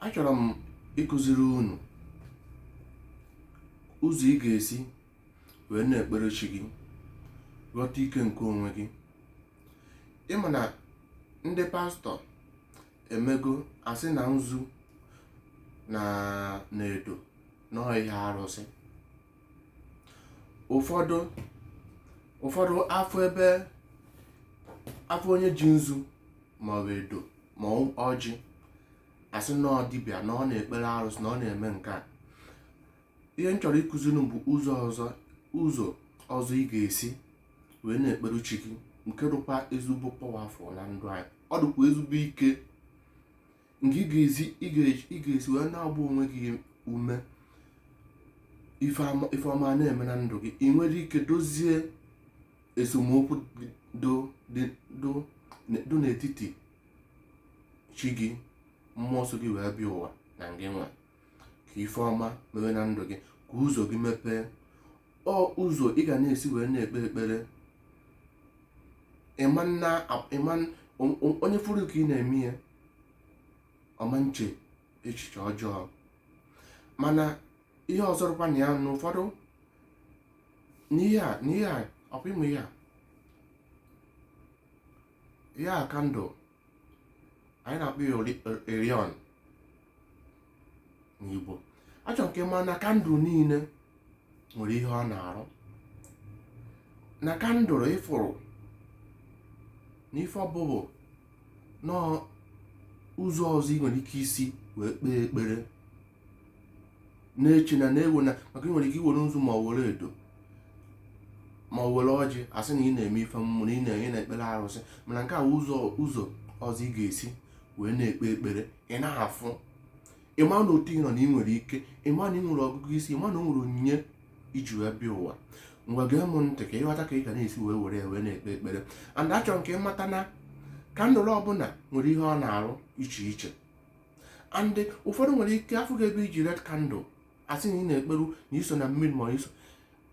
Achọrọ m ịkụziri unu ụzọ ị ga-esi wee na-ekpere chi gị, ghọta ike nke onwe gị. Ịma na ndị pastọ emego asị na nzu na edo na ihe arụsị. Ụfọdụ afọ ebe afọ onye ji nzu maọbụ edo ma ọjị, asị na ọ dibịa, na ọ na-ekpere arụsị, na ọ na-eme nke a. Ihe m chọrọ ịkụziri bụ ụzọ ọzọ ị ga-esi wee na-ekpere chi gị, nke dịkwa ezigbo powerful na ndụ anyị. Ọ dịkwa ezigbo ike nke ị ga-esi wee na-agba onwe gị ume, ife ọma na-eme na ndụ gị. Ị nwere ike dozie esemokwu dị n'etiti chi gị, mmụọ nsọ gị wee bịa ụwa na ngị nwa, ka ife ọma mewe na ndụ gị, ka ụzọ gị mepee. Ọ ụzọ ị ga na-esi wee na-ekpe ekpere, ịma nna ịma onye furu ka ị na-eme ihe ọma nche echiche ọjọọ. Mana ihe ọzọ dịkwa na ya na ụfọdụ n'ihe a ọkwa ịmụ ihe a candle anyị na-akpọ ya orion n'Igbo. Achọrọ m ka ị mara na candle niile nwere ihe ọ na-arụ, na candle ịfụrụ na ife ọbụbụ nọọ ụzọ ọzọ ị nwere ike isi wee kpee ekpere na-eche na na-ewe na maka ị nwere ike iwere nzu ma ọ were edo ma ọ were ọjị, asị na ị na-eme ife mmụọ, na ị na-enye na ekpere arụsị. Mana nke a ụzọ ọzọ ị ga-esi wee na-ekpe ekpere, ị na-afụ, ịma na otu ị nọ na ị nwere ike, ịma na ị nwere ọgụgụ isi, ịma na o nwere onyinye iji wee bịa ụwa. Ngwa, gee m ntị ka ịghọta ka ị ga na-esi wee were ya wee na-ekpe ekpere. And achọrọ m ka ị mata na candle ọbụla nwere ihe ọ na-arụ iche iche. And ụfọdụ nwere ike afụ gị ebe iji red candle, asị na ị na-ekperu na iso na mmiri, ma iso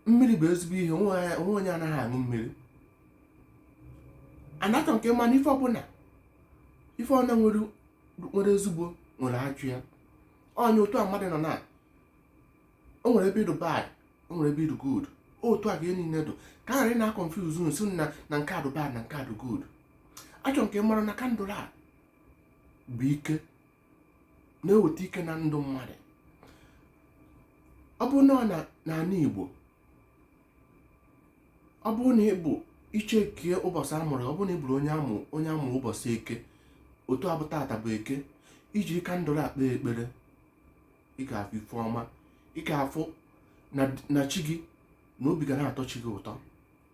mmiri bụ ezigbo ihe. Onwe onye anaghị aṅụ mmiri. And achọrọ m ka ị ma na ife ọbụla, ife ọbụla nwere ezigbo, nwere ajụ ya. Onye otu a mmadụ nọ na o nwere ebe ịdụ bad, o nwere ebe ịdụ good. Otu a ka ihe niile dụ, ka a ghara ị na-aconfuse nsi na nke a dụ bad na nke a dụ good. Achọrọ m ka ị mara na candle a bụ ike na-eweta ike na ndụ mmadụ. Ọ bụrụ na ọ na n'ala Igbo, ọ bụrụ na ị bụ ichekie ụbọchị amụrụ, ọ bụrụ na ị bụrụ onye amụrụ ụbọchị Eke, otu a bụ tata bụ Eke, ijiri candle a kpee ekpere, ị ga-afụ ife ọma. Ị ga-afụ na chi gị na obi ga na-atọ chi gị ụtọ,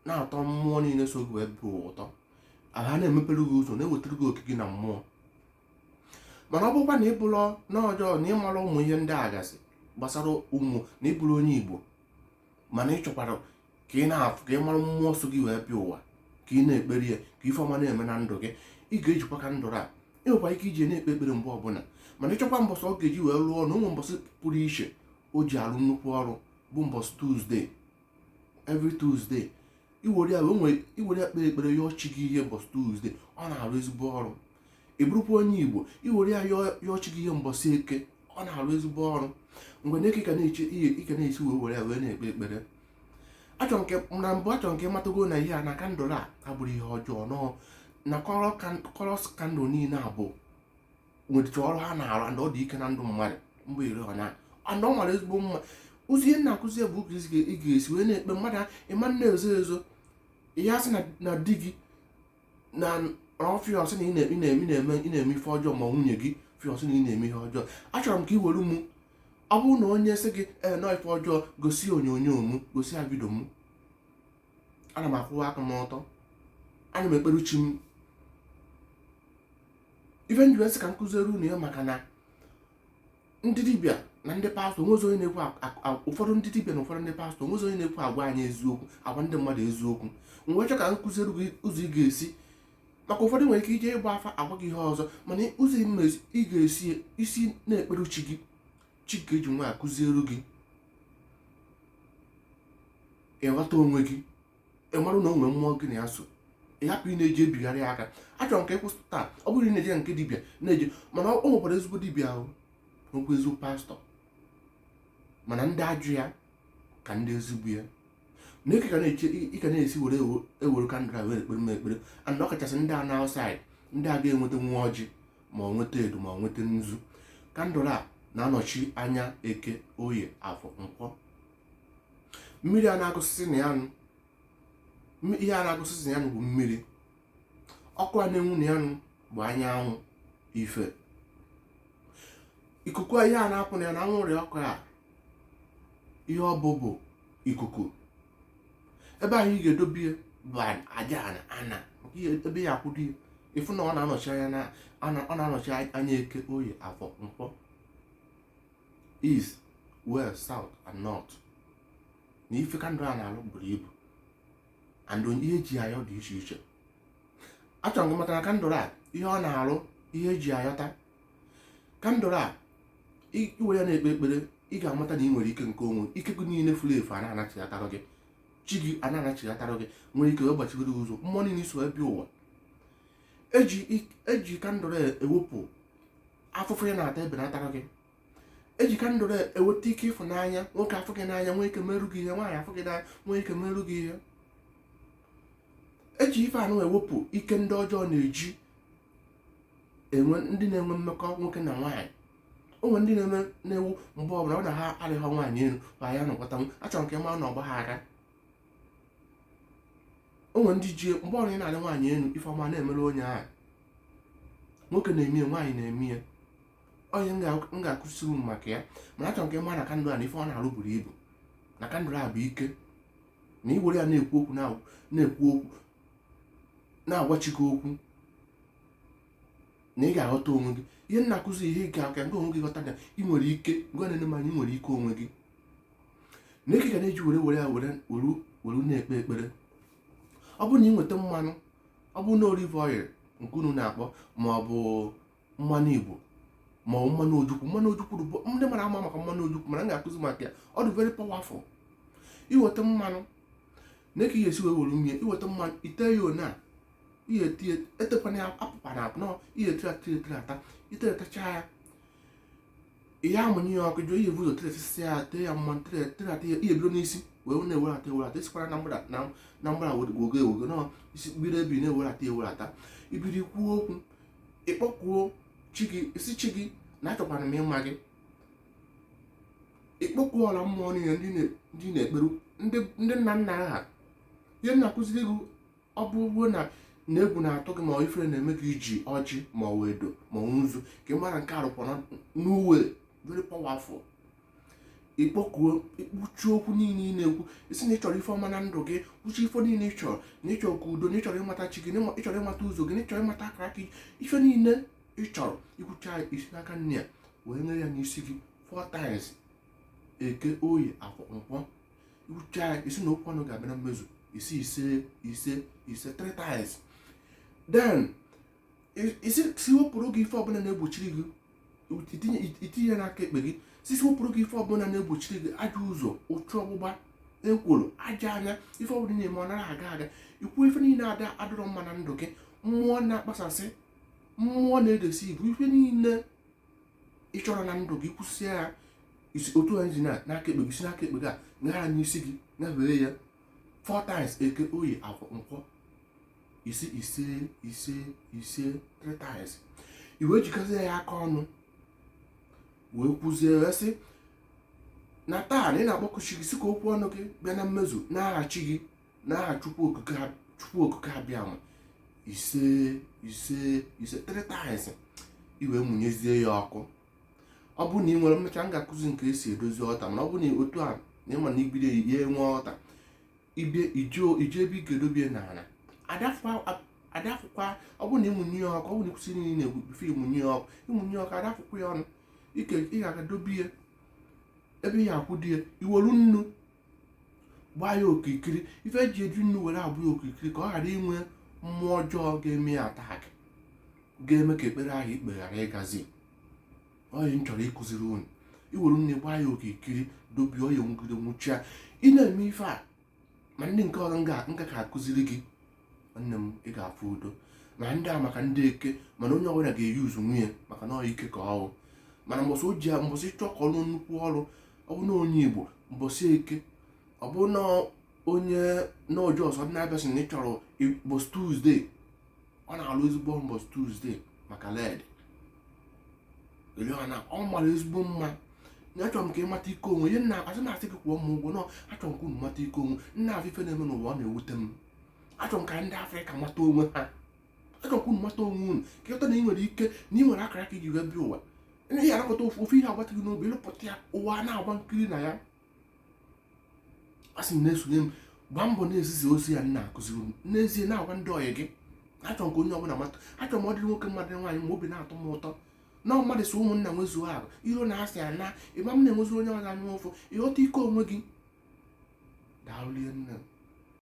na-atọ mmụọ niile so gị wee bụ ụtọ. Ha na-emepere gị ụzọ, na-ewetara gị oke gị na mmụọ. Mana ọ bụrụkwa na ị bụrụ n'ọjọọ, na ịmara ụmụ ihe ndị a gasị gbasara ụmụ, na ịbụrụ onye Igbo, mana ị chọkwara ka ị na-afụ, ka ị mara mmụọ so gị wee bịa ụwa, ka ị na-ekpere ya, ka ife ọma na-eme na ndụ gị, ị ga-ejikwa candle a. Ị nwekwa ike iji na-ekpe ekpere mgbe ọbụla, mana ịchọkwa mbọsị ọ ga-eji wee rụọ ọrụ, ụmụ mbọsị pụrụ iche o ji arụ nnukwu ọrụ bụ mbọsị Tuesday. Every Tuesday, iwere ya wee iwere ya kpee ekpere, yọọ chi gị ihe mbọsị Tuesday, ọ na-arụ ezigbo ọrụ. Ị bụrụkwa onye Igbo, iwere ya yọọ chi gị ihe mbọsị Eke, ọ na-arụ ezigbo ọrụ. Mgbe na eke ka na-eche ihe ị ga na-esi wee were ya wee na-ekpe ekpere, achọrọ nke na mbụ, achọrọ nke ịmatago na ihe a na candle a abụrụ ihe ọjọọ nọọ na colours candle niile a bụ nwetara ọrụ ha na-arụ, and ọ dị ike na ndụ mmadụ mgbe iri ọ na and ọ mara ezigbo mma. Ụzọ ihe na-akụzi bụ ka ị ga-esi wee na-ekpe mmadụ, ịma na-ezo ezo ihe asị na di gị na ọfịa ọsị na ị na-eme ife ọjọọ, ma nwunye gị fịa ọsị na ị na-eme ihe ọjọọ. Achọrọ m ka ị were mụ, ọ bụrụ na onye sị gị ee nọọ ife ọjọọ, gosi onyonyo mụ, gosi ya video mụ. Ana m akwụwa aka m ọtọ, ana m ekpere chi m. Ife nji wee sị ka m kụziere unu ya, maka na ndị dibịa na ndị pastọ onwezi onye na-ekwu ụfọdụ ndị dibịa na ụfọdụ ndị pastọ onwezi onye na-ekwu agwa anyị eziokwu, agwa ndị mmadụ eziokwu. M wee chọ ka m kụziere gị ụzọ ị ga-esi, maka ụfọdụ nwere ike ije ịgba afa, agwa gị ihe ọzọ, mana ụzọ ị ga-esi isi na-ekpere chi gị, chi ga-eji nwa akụziere gị ịghọta onwe gị, ị marụ na o nwere mmụọ gị na ya so, ị hapụ ị na-eji ebigharị aka. Achọrọ m ka ị kwụsị taa. Ọ bụrụ na ị na-eje nke dibịa na-eje, mana o nwekwara ezigbo dibịa ahụ. Nwekwa ezigbo pastọ, mana ndị ajụ ya ka ndị ezigbo ya. Na ike ka na-eche, ị ka na-esi were ewere candle a were ekpere m ekpere. And ọ kachasị ndị a na outside, ndị a ga-enweta nwa ọjị, ma ọ nweta edo, ma ọ nweta nzu. Candle a na-anọchi anya Eke, Oye, Afọ, Nkwọ. Mmiri a na-agụsịsị na ya nụ, ihe a na-agụsịsị na ya nụ bụ mmiri. Ọkụ a na-enwu na ya nụ bụ anyanwụ, ife. Ikuku a, ihe a na-apụ na ya na anwụrị ọkụ a, ihe ọ bụ bụ ikuku. Ebe ahụ ị ga-edobe ya bụ aja ana ana maka ihe ebe ya akwụdo ya. Ịfụ na ọ na-anọchi anya na ọ na-anọchi anya Eke, Oye, Afọ, Nkwọ, East, West, South and North. Na ife candle a na-alụ buru ibu, and ihe eji ayọ dị iche iche. Achọrọ m gị mata na candle a, ihe ọ na-alụ, ihe eji ayọta candle a, iwere ya na-ekpe ekpere, ị ga-amata na ị nwere ike nke onwe. Ike gị niile furu efu a na-anachighatara gị. Chi gị a na-anachighatara gị, nwere ike wee gbachigoro gị ụzọ mmụọ niile iso ebe ụwa. Eji candle a ewepụ afụfụ ya na-ata, ebenatara gị. Eji candle a eweta ike ịfụnanya. Nwoke afụ gị n'anya, nwee ike merụ gị ihe. Nwaanyị afụ gị n'anya, nwee ike merụ gị ihe. Eji ife anụ ewepụ ike ndị ọjọọ na-eji enwe ndị na-enwe mmekọ nwoke na nwaanyị. O nwere ndị na-eme na-ewu mgbe ọbụla ọ na ha arịghọ nwaanyị elu ma ya nọkọta. Achọrọ nke ma na ọgba ha aka. O nwere ndị ji mgbe ọbụla ị na-arị nwaanyị elu, ife ọma na-emere onye ahụ. Nwoke na-eme ya, nwaanyị na-eme ya. Onye m ga-akụziri m maka ya, mana achọrọ nke ma na candle a, na ife ọ na-arụ buru ibu, na candle a bụ ike, na iwere ya na-ekwu okwu, na-ekwu okwu, na-agwachi gị okwu, na ị ga-aghọta onwe gị. Ihe m na-akụzi, ihe ị ga-aka nke onwe gị ghọta na ị nwere ike ngwa na-ene m anya, ị nwere ike onwe gị, na ike ga na-eji were ya were na-ekpe ekpere. Ọ bụrụ na ị nweta mmanụ, ọ bụrụ na olive oil nke unu na-akpọ, ma ọ bụ mmanụ Igbo, ma ọ bụ mmanụ ojukwu. Mmanụ ojukwu bụ ndị mara ama maka mmanụ ojukwu, mana m ga-akụzi maka ya. Ọ dị very powerful. Iweta mmanụ na ka ihe esi wee were mmiri, iweta mmanụ ite ya one a, ihe etinye, etekwana ya apụpa na apụ nọ, ihe etiri atiri etiri ata iteretecha ya, ihe amụnye ya ọkụ jụọ, ihe bụ ụzọ tiretịsị ya, tee ya mmanụ, tiri ata ya. Ihe bido n'isi wee na-ewerata ewerata, esikwara na mgbada na mgbada wogo ewogo nọ isi bido ebi na-ewerata ewerata. Ibido ikwuo okwu, ịkpọkwuo chi gị, isi chi gị na achọkwana m ịma gị. Ịkpọkwuo ọla mmụọ niile ndị na-ekperu, ndị nna nna ha. Ihe m na-akụziri gị, ọ bụ na na egwu na-atụ gị, ma ọ ifere na-eme gị, iji ọjị, ma ọ bụ edo, ma ọ nzu, ka ị mara nke arụkwana n'uwe, very powerful. Ịkpọkuo, ikpuchi okwu niile ị na-ekwu, isi na ị chọrọ ife ọma na ndụ gị, kwuchi ife niile ị chọrọ, na ị chọrọ ka udo, na ị chọrọ ịmata chi gị, na ị chọrọ ịmata ụzọ gị, na ị chọrọ ịmata akara aka gị, ife niile ị chọrọ ikwucha ya, isi n'aka nne ya wee nye ya n'isi gị four times: Eke, Oye, Afọ, Nkwọ. Ikwucha ya, isi na okwu ọnụ ga-abịa na mmezu, isi ise, ise, ise, three times. Then isi si wepụrụ gị ife ọbụla na-egbochiri gị. Itinye ya n'aka ekpe gị, sisi wepụrụ gị ife ọbụla na-egbochiri gị, ajọ ụzọ, ụchụ ọgbụgba, ekworo, aja anya, ife ọbụla na-eme ọ naghị aga aga. Ikwu ife niile ada adịrọ mma na ndụ gị, mmụọ na-akpasasị, mmụọ na-edesi ibu, ife niile ị chọrọ na ndụ gị, kwụsịa ya. Isi otu anyị ji n'aka ekpe gị, si n'aka ekpe gị a ṅara n'isi gị, ṅabee ya four times: Eke, Oye, Afọ, Nkwọ, ise, ise, ise, ise, three times. I wee jikọzie ya aka ọnụ wee kwuzie, wee sị na taa na ị na-akpọkuchi gị, sị ka okwu ọnụ gị bịa na mmezu n'aha chi gị, n'aha Chukwu Okike, Chukwu Okike abịa ma, ise, ise, ise, three times. I wee mụnyezie ya ọkụ. Ọ bụrụ na ị nwere mmecha, m ga-akụzi nke esi edozi ọta, mana ọ bụrụ na otu a na ịma na ibido ya enwe ọta, ibie ije ebe ị ga-edobie n'ala adafụkwa. Ọ bụrụ na ịmụnye ya ọkụ, ọ bụrụ na ịkwụsị niile na-egwu bifo ịmụnye ya ọkụ, ịmụnye ọkụ adafụkwa ya ọnụ ike. Ị ga-aga dobie ebe ị ga-akwụdo ya. Iwelu nnu gbaa ya okirikiri. Ife eji eji nnu were agbụ ya okirikiri, ka ọ ghara inwe mmụọ ọjọọ ga-eme ya attack, ga-eme ka ekpere ahụ ikpe ghara ịgazi. Onye m chọrọ ịkụziri unu, iwere nne gbaa ya okirikiri, dobie ọya, nwugide nwụchia. Ị na-eme ife a, ma ndị nke ọzọ nga ka akụziri gị, nwanne m, ị ga-afụ udo. Ma ndị a maka ndị Eke, mana onye ọbụla ga-eyuzu nwunye, maka na ọ ike ka ọwụ. Mana mbọsị o ji mbọsị chọọ ka ọrụ nnukwu ọrụ, ọ bụ na onye Igbo mbọsị Eke, ọ bụ na onye na oji ọzọ na-abịa sị na ị chọrọ mbọsị Tuesday, ọ na-alụ ezigbo ọrụ mbọsị Tuesday maka led na ọ mara ezigbo mma. Na achọrọ m ka ị mata ike onwe ihe nna asị m asị gị kwụọ m ụgwọ nọ. Achọrọ m ka unu mata ike onwe nna. Afọ ife na-eme n'ụwa, ọ na-ewute m. Achọrọ m ka ndị Afrịka mata onwe ha. Achọrọ m ka unu mata onwe unu, ka ịghọta na ị nwere ike, na ị nwere akara aka iji wee bịa ụwa. Ihe anakọta ofu ofu ihe agbata gị n'obi, ịlụpụta ya, ụwa na-agba nkiri na ya. A sị m na-esonye m, gbaa mbọ na-ezisi ozi ya nna akụziri m n'ezie, na-agwa ndị ọyị gị. Achọrọ m ka onye ọbụla mata. Achọrọ m ọ dịrị nwoke mmadụ, nwaanyị ma obi na-atọ m ụtọ na mmadụ si ụmụnna nwezuo ahụ iro na-asị ana ịma m na-enwezi onye ọzọ anya ụfụ. Ịghọta ike onwe gị. Daalụ nne.